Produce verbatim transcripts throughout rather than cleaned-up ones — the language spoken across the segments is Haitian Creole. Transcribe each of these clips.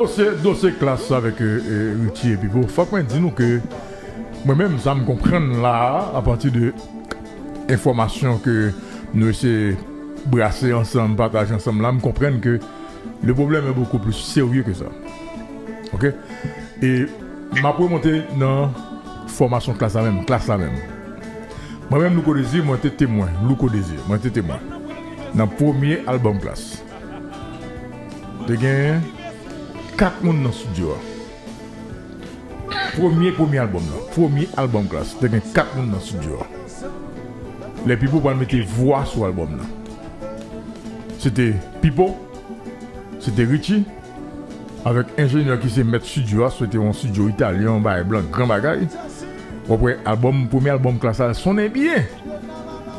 Dosye, dosye Klass avèk, euh, euh, Richie epi bon, fòk mwen di nou ke mwen menm, sa m konprann la a, apati de enfòmasyon ke nou eseye brase ansanm, pataje ansanm la, m konprann ke le problème est beaucoup plus sérieux que ça. Ok? E m ap remonte nan fòmasyon Klass la menm, Klass la menm. Mwen menm, Louko Désir, mwen te temwen, Louko Désir, mwen te temwen nan premye albòm Klass. Te gen kat moun nan estidyo a. Premye, premye albòm nan. Premye albòm Klass. Te gen kat moun nan estidyo a. Lè Pipo pral mete vwa sou albòm nan. Se te Pipo, se te Richie, avèk enjenyè ki se mèt estidyo a, se te yon estidyo italyen, yon bagay blan, gran bagay. W ap wè albòm, premye albòm Klass la, sonnen byen.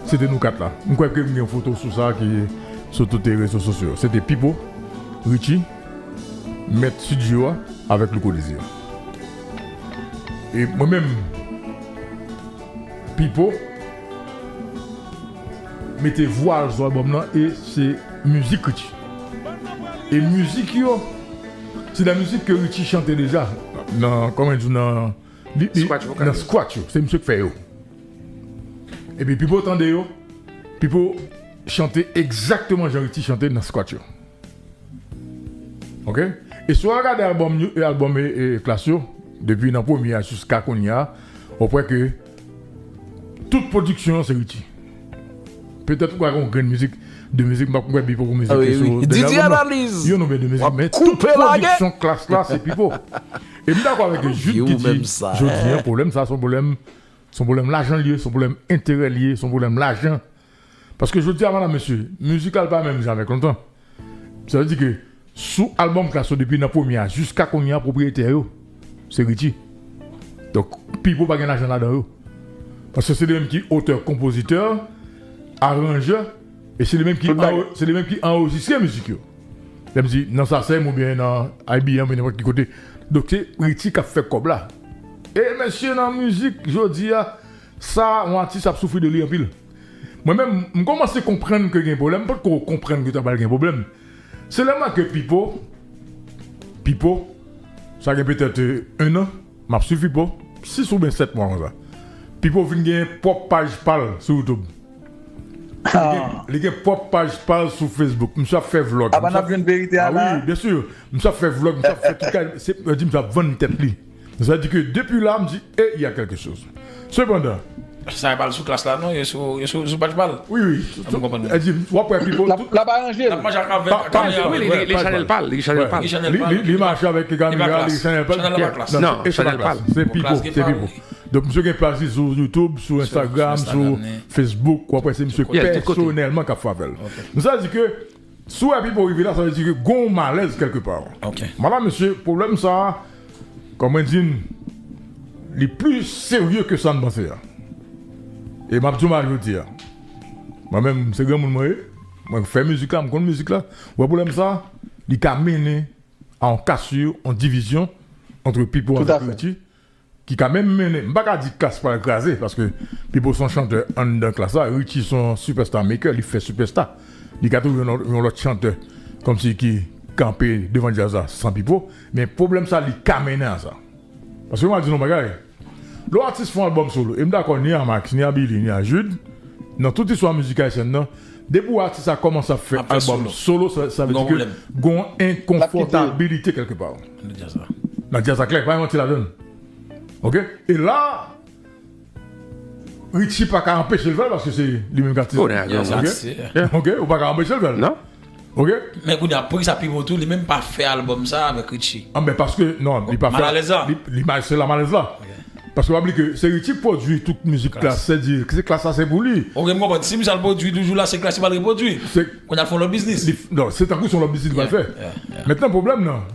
Se te nou kat la. M kwè ke m gen yon foto sou sa ki sou tout rezo sosyo. Se te Pipo, Richie, mèt estidyo a, avèk Louko Désir. E mwen menm, Pipo mete vwa l sou albòm nan e se mizik Richie. E mizik yo, se de mizik ke Richie chante deja nan, kòman di, nan, li, li, Scratch vocal. Nan scratch yo. Se misye k fè yo. Epi Pipo tande yo, Pipo chante egzakteman jan Richie chante nan scratch yo. Ok? E si w al gade albòm yo, albòm e, e Klass yo, depi nan premye a jiska kounye a, w ap wè ke tout pwodiksyon an se Richie. Petèt ou ka gen yon grenn mizik, de mizik, m pa kwè Pipo gon mizik sou dènye albòm nan. Youn oubyen de mizik, men tout pwodiksyon Klass la se Pipo. E m dakò avèk Jude ki di, jodi a, pwoblèm sa, se yon pwoblèm, se yon pwoblèm lajan l ye, se yon pwoblèm enterè l ye, se yon pwoblèm lajan. Paske jodi a, madam, mesye, mizik la pa menm jan avèk lontan. Sa vle di ke sou albòm Klass yo, depi nan premye a jiska kounye a, pwopriyetè yo, se Richie. Donk, Pipo pa gen lajan ladan yo. Paske se li menm ki otè, konpozitè, aranjè, e se li menm ki, se li menm ki anrejistre mizik yo. Lè m di nan Sasem oubyen nan I B M oubyen nenpòt ki kote. Donk, se Richie k ap fè kòb la. E mesye, nan mizik, jodi a, sa, yon atis ap soufri de li anpil. Mwen menm, m kòmanse konprann ke gen pwoblèm. M potko konprann ke ta pral gen pwoblèm. Se lè m wè ke Pipo, Pipo, sa gen petèt, euh, en an, m ap swiv Pipo, sis oubyen sèt mwa konsa. Pipo vin gen pwòp paj pa l sou YouTube. Li gen, li gen pwòp paj pa l sou Facebook. Misye ap fè vlòg. Apa n ap jwenn verite a la? Ah wi, byen si. Misye ap fè vlòg, misye ap fè tout kay. Se, yo di misye ap vann tèt li. Sa vle di ke depi la, m di, eh, il y a quelque chose. Sepandan. Sa pa l sou Klass la, non, yo sou, yo sou, sou paj pa l. Wi, wi. M konprann. Li di, w ap wè Pipo. L ap, l ap aranje l. L ap mache avèk, pa, pa, wi, li, li, li chanèl pa l, li chanèl pa l. Li, li, li mache avèk kamera, li chanèl pa l. Chanèl pa Klass. Non, se chanèl pa l. Se Pipo, se Pipo. Donk, misye gen paj li sou YouTube, sou Instagram, sou Facebook, w ap wè se misye pèsonèlman k ap fè avè l. Donk, sa vle di ke si w wè Pipo rive la, sa vle di ke gon malèz kèlkepa. Madam, mesye, pwoblèm sa a, kòm mwen di n, li pli serye ke sa n panse a. E m ap di w, m a jodi a. Mwen menm, se granmoun mwen ye. Mwen fè mizik la, m konn mizik la. Ou wè pwoblèm sa a, li ka mennen a yon kasir, yon divizyon ant Pipo avèk Richie. Ki ka menm mennen, m pa ka di Klass pral kraze, paske Pipo se yon chantè anndan Klass la, Richie se yon superstar maker, li fè superstar. Li ka twouve yon, yon lòt chantè, kòmsi ki kanpe devan djaz la san Pipo, men pwoblèm sa li ka mennen a sa. Paske m a di nou yon bagay, lè yon atis fè yon albòm solo, e m dakò ni a Max, ni a Billy, ni a Jude, nan tout istwa mizik ayisyèn nan, depi w atis sa kòmanse ap fè albòm solo, sa, sa vle di ke gon enkonfòtabilite kèlkepa. Nan djaz la. Nan djaz la klè, pa gen manti ladan l. Ok? E la, Richie pa ka anpeche l fè l paske se li menm ki atis. Ok? Ok? Ou pa ka anpeche l fè l. Non. Ok? Men kounye a, poukisa Pipo tou, li menm pa fè albòm sa avèk Richie? Ah, men paske, non, li pa fè. Malalèz la. Li, li, se la malèz la. Ok. Paske w pa bliye ke se Richie k pwodui tout mizik Klass. Klass. Se di, se Klass la, se pou li. Ok, m konprann. Si misye al pwodui toujou la, se Klass ki pral repwodui. Kounye a l fè yon lòt biznis. Non, se tankou se yon lòt biznis li pral fè. Mentnan, pwoblèm nan,